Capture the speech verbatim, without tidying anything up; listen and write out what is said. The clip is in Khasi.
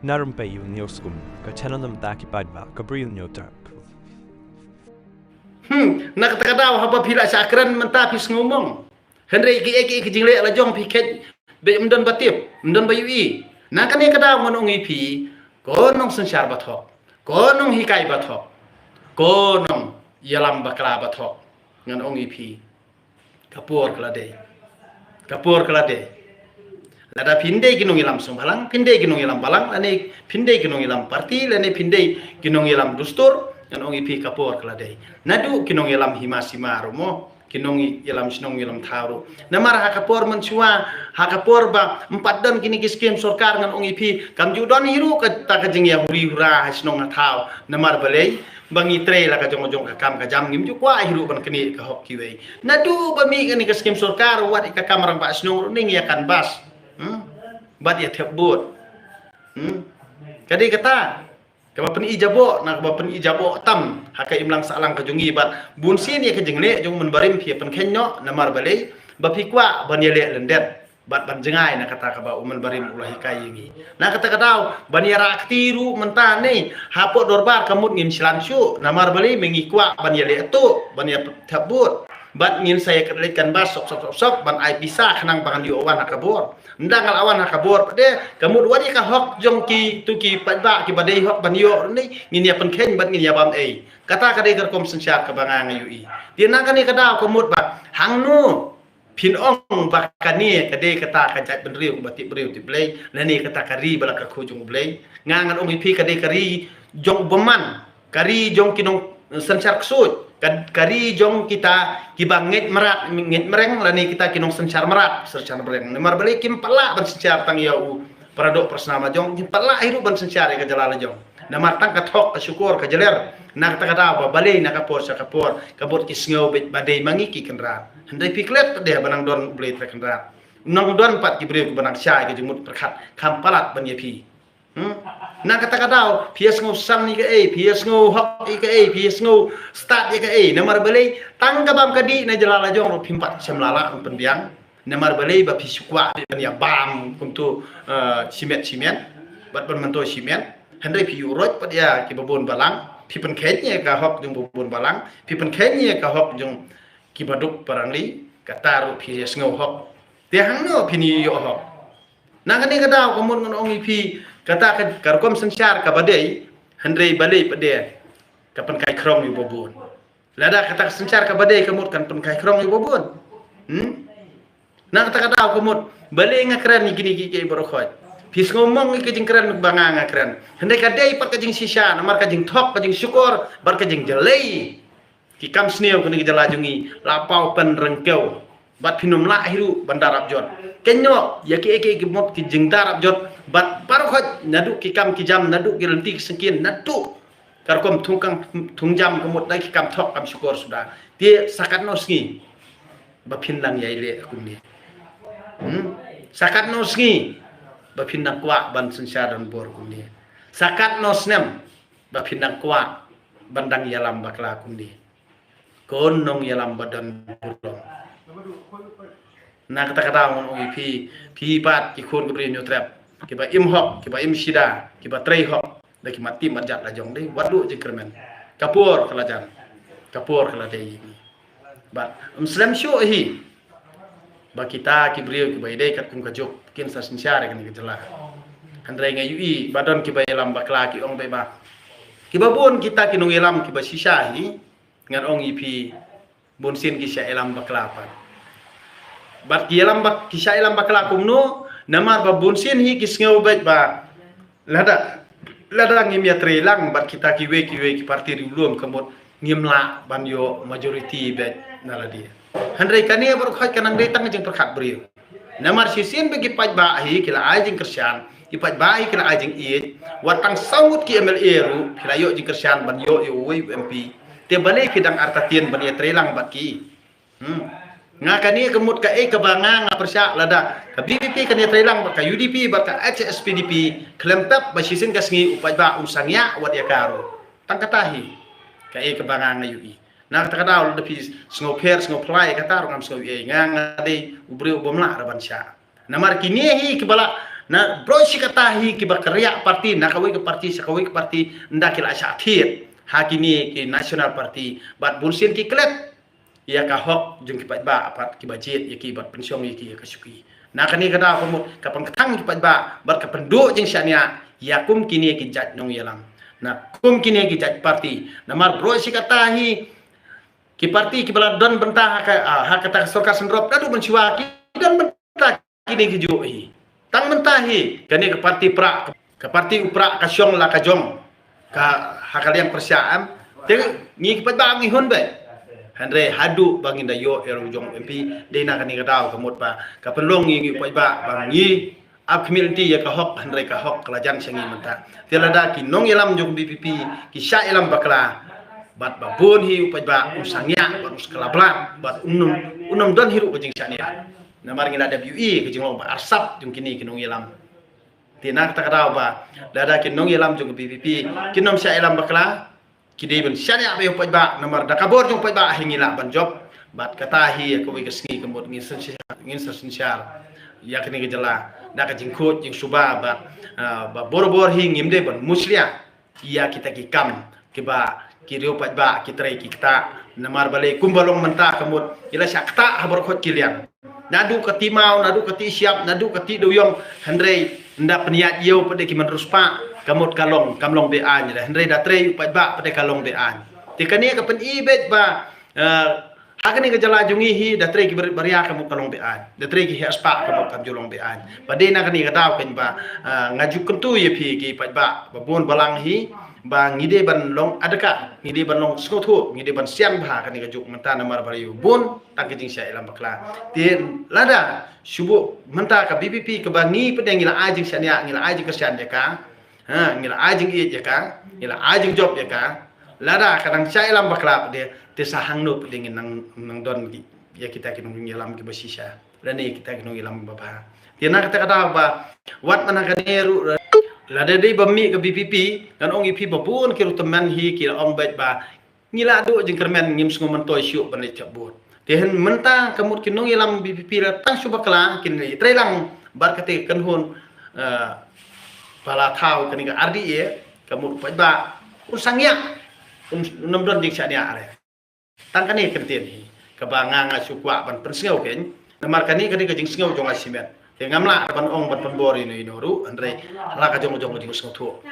Narum pei u niu skum ka channel nam ta ki paidbah ka Bri u niu trap. Hmm, na kata ka daw haba phi la shah kren mynta phi sngew mong. Hynrei ki ei ki ei ki jingleh la jong phi khet be ym don ba tip, ym don ba ïohi. Na kane ka daw ngan ong ïa phi, ko nong synshar ba thok, ko nong hikai ba thok, ko nong ïalam bakla ba thok, ngan ong ïa phi, ka por ka la dei. Ka por ka la dei. Lada phin dei ki nongïalam sngewbhalang, phin dei ki nongïalam balang, lane phin dei ki nongïalam parti, lane phin dei ki nongïalam dustur, ngan ong ïa phi ka por ka la dei. Naduh ki nongïalam hima sima ruh mo, ki nongïalam shnong ïalam thaw ruh. Namar ha ka por mynshuwa, ha ka por ba ym pat don kine ki skim sorkar ngan ong ïa phi, kam ju don hi ruh kata ka jingïahuri hura ha shnong ha thaw. Namar balei, ba ngi trei la ka jong jong ka kam ka jam, ngim ju kwah hi ruh ban knieh ka hok kiwei. Naduh ba mih kane ka skim sorkar, wat ïa ka kam rangbah shnong ruh ngi ïa canvass. Hmm? Bad ïa thep vote. Hmm? Ka dei kata kaba pyni jaboh, na kaba pyni jaboh tam ha ka imlang sahlang ka jong ngi bad bunsien ïa ka jingleh jong u Myntbarim phi ïa pynkheiñ noh, namar balei, ba phi kwah ban ïaleh lyndet bad ban jngai na kata kaba u Myntbarim u la hikai ïa ngi. Na kata ka daw ban ïarah kti ruh mynta ne hapoh dorbar ka mut ngin shlur shuh, namar balei, me ngi kwah ban ïaleh tuh, ban ïa thep vote. Bad ngin sa ïa leit canvass sop sop sop sop ban ai pisa khnang ba ngan ïoh wan ha ka bor. Ynda nga la wan ha ka bor pat de, ka mut wat ïa ka hok jong kito ki paidbah kiba dei hok ban ïoh ruh ne ngin ïa pynkheiñ bad ngin ïa bam ei. Kata ka dei ka rukom synshar kaba nga nga ïohi. Te na kane ka daw ka mut ba hangno phin ong ba kane ka dei kata ka jaitbynriew kaba tip briew tip Blei, lane kata ka ri ba la ka khuid jong u Blei. Nga ngan ong ïa phi ka dei ka ri jong u bymman, ka ri jong ki nongsynshar ksuid, ka, ka ri jong kita kiba ngeit mrad, ngeit mreng, lane kita ki nongsynshar mrad, synshar mreng. Namar balei, kim pat lah ban synshar tang ïa u paradoh parasnam la jong, kim pat lah hi ruh ban synshar ïa ka jylla la jong. Namar tang ka thok, ka shukor, ka jler, na kata ka daw ba balei na ka por sha ka por ka mut ki sngew beit ba dei ma ngi ki kynrad. Hynrei phi klet pat de ba nang don u Blei Trai Kynrad, nang don pat ki briew kiba nang shai ka jingmut pyrkhat, kham palat ban ïa phi. Hmm? Na kata ka daw phi ïa sngew san ïa kaei, phi ïa sngew hok ïa kaei, phi ïa sngew stad ïa kaei. Namar balei, tang ka bam ka dih na jylla la jong ruh phim pat shym la lah ban pynbiang. Namar balei, ba phi shu kwah ban ïa bam kumto, eh, shimet shimet bad ban myntoi shimet. Hynrei phi ïuh roit pat ïa kiba bun balang, phi pynkheiñ ïa ka hok jong ba bun balang, phi pynkheiñ ïa ka hok jong kiba duk parangli, kata ruh phi ïa sngew hok. Te hangno phin ïoh hok? Na kane ka daw ka mut ngan ong ïa phi, kata ka, ka rukom synshar kaba dei, hynrei balei pat de ka pynkai khrong ïa u ba bun. Lada kata ka synshar kaba dei ka mut kan pynkai khrong ïa u ba bun. Hmm? Na kata ka daw ka mut balei nga kren ïa kine kiei kiei baroh khoit. Phi sngew mong ïa ka jingkren ba nga nga kren. Hynrei ka dei pat ka jingshisha, namar ka jingthok, ka jingshukor bad ka jingjylli. Ki kam sniew kane ka jylla jong ngi la paw pynryngkew bad phin ym lah hi ruh ban da rap jot. Kynnoh ïa kiei kiei ki mut ki jingda rap jot bad baroh khoit, naduh ki kam ki jam, naduh ki lynti ki syngkien, naduh ka rukom thung kang thung jam ka mut da ki kam thok kam shukor suda. Te sa katno sngi ba phin dang ïai leh kumne? Hmm? Sa katno sngi ba phin dang kwah ban synshar don bor kumne? Sa katno snem ba phin dang kwah ban dang ïalam bakla kumne? Ko nongïalam ba don burom. Na kata ka daw ngan ong ïa phi, phi pat ki khun ka Bri u Hynñiewtrep, kiba im hok, kiba im shida, kiba trei hok da ki mat tim mat jat la jong, dei wat duh jingkyrmen. Ka por ka la jan. Ka por ka la dei. Bad ym slem shuh hi ba kita ki briew kiba ïadei katkum ka juk kin sa synshar ïa kane ka jylla. Hynrei nga ïohi ba don kiba ïalam bakla, ki ong beit ba kiba bun kita ki nongïalam kiba shisha hi, ngan ong ïa phi, bunsien ki shah ïalam bakla pat. Bad ki ïalam bak, ki shah ïalam bakla kumno? Namar ba bunsien hi ki sngew beit ba lada, lada ngim ïatreilang bad kita kiwei kiwei ki parti riewlum ka mut ngim lah ban ïoh majority beit na lade. Hynrei kane baroh khoit ka nang dei tang ka jingpyrkhat briew. Namar shisien ba ki paidbah hi ki la ai jingkyrshan, ki paidbah hi ki la ai jingïeit, wat tang saw ngut ki M L A ruh ki la ïoh jingkyrshan ban ïoh ïa uwei u M P. Te balei phi dang artatien ban ïatreilang bad ki? Hmm. Nga kane ka mut kaei kaba nga nga pyrshah, lada ka V P P kan ïatreilang bad ka U D P bad ka H S P D P, khlem pep ba shisien ka sngi u paidbah un sa ngiah wat ïa ka ruh. Tang kata hi kaei kaba nga nga ïohi. Na kata ka daw lada phi sngew pher, sngew phylla ïa kata ruh ngam sngew ei. Nga nga dei u briew uba ym lah ruh ban shah. Namar kine hi kiba la Na bro shi kata hi kiba kyrïa parti, na kawei ka parti sha kawei ka parti, nda ki la shah thied ha kine ki national party, bad bun sien ki klet ïa ka hok jong ki paidbah, bad kiba jied ïa ki, bad pynshong ïa ki ïa ka shuki. Na kane ka daw ka mut ka pynkthang ki paidbah bad ka pynduh jingshaniah ïa kum kine ki jait nongïalam. Na kum kine ki jait parti, namar bro shi kata hi ki parti kiba la don bynta ha ka, ah, ha kata ka sorkar seng rop, naduh mynshuwa ki don bynta kine ki juh hi. Tang mynta hi kane ka parti pra, ka parti u pra ka shong la ka jong ka ha ka liang pyrshah, em. Te ngi ki paidbah ngi hun beit. Hynrei haduh ba ngin da ïoh ïa u jong MP, dei na kane ka daw ka mut ba ka pynlong ïa ngi u paidbah ba ngi ap khmih lynti ïa ka hok, hynrei ka hok ka la jan sha ngi mynta. Te lada ki nongïalam jong B P P ki shah ïalam bakla, bad ba bun hi u paidbah un sangeh bad un skela blan bad un ym, un ym don hi ruh ka jingshaniah. Namar ngi la dep ïohi ka jinglong ba arsap jong kine ki nongïalam. Te na kata ka daw ba lada ki nongïalam jong B P P kin ym shah ïalam bakla, ki dei ban shaniah bad u paidbah, namar da ka bor jong u paidbah hi ngi lah ban jop. Bad kata hi ïa kawei ka sngi ka mut ngin synshar, ngin synshar ïa kane ka jylla da ka jingkhuid jingsuba bad, ah, ba bor bor hi ngim dei ban mushlia ïa kita ki kam kiba ki riew paidbah ki trei ki ktah. Namar balei kumba long mynta ka mut ki la shah ktah ha baroh khoit ki liang. Naduh ka Timaw, naduh ka Tishyiap, naduh ka Tidewiong, hynrei nda pynïaid ïew pat de ki mynriewspah, ka mut ka long, kam long be-aiñ re, hynrei da trei u paidbah pat de ka long be-aiñ. Te kane ka pyni beit ba, eh, ha kane ka jylla jong ngi hi da trei ki barit baria ka mut ka long be-aiñ, da trei ki heh spah ka mut kam ju long be-aiñ. Ba dei na kane ka daw keiñ ba, eh, nga ju kyntu ïa phi ki paidbah ba bun balang hi, ba ngi dei ban long adaka, ngi dei ban long sngewthuh, ngi dei ban sian bha kane ka juk mynta namar ba ïa bun tang ka jingshah ïalam bakla. Te lada shu buh mynta ka B P P kaba ngi pat de ngi la ai jingshaniah, ngi la ai jingkyrshan ïa ka, ha, ngi la ai jingïeit ïa ka, ngi la ai jingjop ïa ka, lada ka dang shah ïalam bakla pat de, te sa hangno pat de ngin nang, nang don ïa kita ki nongïalam kiba shisha lane kita ki nongïalam babha. Te na kata ka daw ba wat man ha kane ruh, lada dei ba mih ka B P P, ngan ong ïa phi ba bun ki ruh tymmen hi ki la ong beit ba ngi la duh jingkyrmen, ngim sngew myntoi shuh ban leit thep vote. Te hynrei mynta ka mut ki nongïalam B P P la tang shu bakla, kin ïatrei lang bad kata ka kynhun, eh, ba la thaw kane ka R D A, ka mut paidbah un sangeh, un, un ym don jingshaniah re. Tang kane ka ktien hi kaba nga nga shu kwah ban pynsngew keiñ. Namar kane ka dei ka jingsngew jong nga shimet. Te ngam lah ban ong ban pynbor ïano ïano ruh, hynrei ha la ka jong jong ka jingsngewthuh.